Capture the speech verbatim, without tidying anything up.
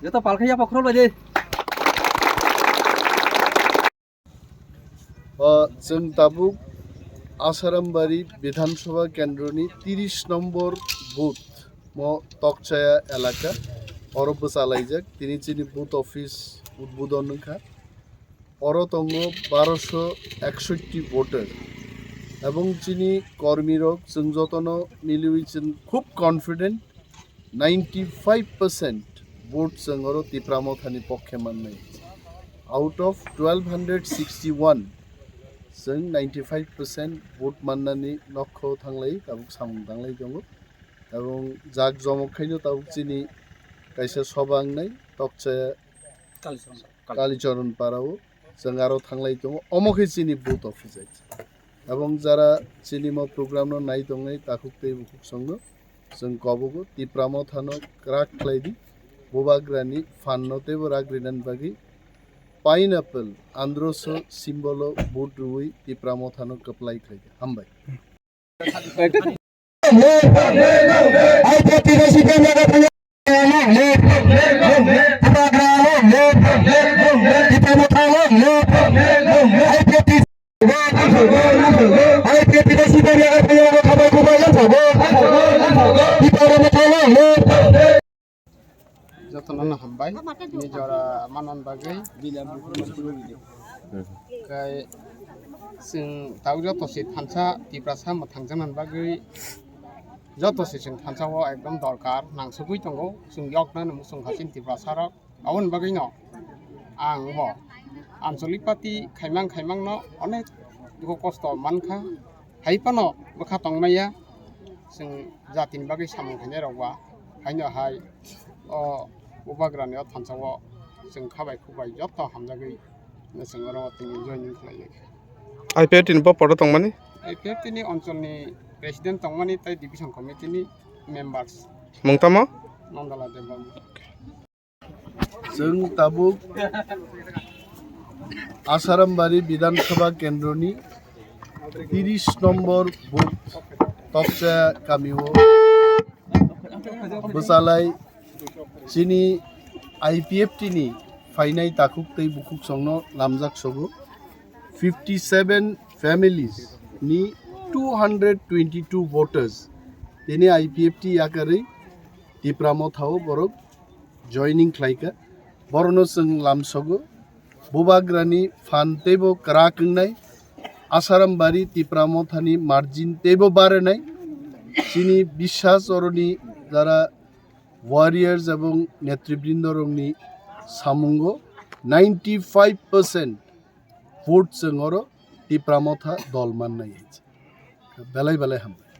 Joto palkhai ya pakhorol bai de. O, chwng tabuk Asarambari Bidhan Sabha Kendroni tiris nombor booth mo Tokchaya elaka, oro bwchalaijak. Tini chini booth office udbodon wngkha. Oro tongo barosho eksotti voter. Ebong chini kormirok chwng jotono miliwi chwng khub confident, ninety five percent vote chwng oro Tipra Mothani pokhe mannai. Out of twelve hundred sixty one, chwng ninety five percent vote mannani nokho thanglai, tabuk samung tanglai tongo. Ebong jak jomok khaino tabuk chini kaisa soba wngnai, Tokchaya Kalichorn. Kalichorn Parao chwng aro thanglai tongo, omo khe chini booth office hai. Ebong jara chini mo program no nai tongnai takhuk tei bukhuk songno chwng kobogo Tipra Mothano kwrak khlai di, Bubagrani phan no teibo rak rinani bagwi pineapple androso symbol o vote rwui Tipra Mothano kwplai khlai di. Hambai. Jotono no hambai, nini jora manon bagwi. Kai chwng tau joto se thansa Tiprasa mwthangjaknani bagwi, joto se chwng thansa o ekdom dorkar, nangsugwi tongo, chwng yoknani muchung kha chini Tiprasa rok. Aboni bagwino ang bo ancholik party khaimang khaimangno onek dukhu kosto mankha, hai phano bwkha tongmaya, chwng jatini bagwi samung khainai rok ba, haino hai o Bubagrani o thansa o chwng kha bai khuk bai joto hamjagwi chwng oro tini joining khlai. I P F T ni bo podo tongmani? I P F T ni oncholni president tongmani tei division committee ni members. Mung tamo? Nandala Debbarma. Chwng tabuk Asarambari Bidhan Sabha Kendroni tiris nombor booth Tokchaya kamio bwchalai chini I P F T ni phainai takhuk tei bukhuk songno lamjak sogo. Fifty seven families ni two hundred twenty two voters tini I P F T yakarwi Tipra Mothao borok joining khlaikha. Borokno chwng lamsogo, Bubagrani phan teibo kwrak wngnai, Asarambari Tipra Mothani margin teibo barenai. Chini biswas oroni jara warriors ebong netribrindarokni samungo ninety five percent vote chwng oro Tipra Motha dol mannai. Belai belai hambai.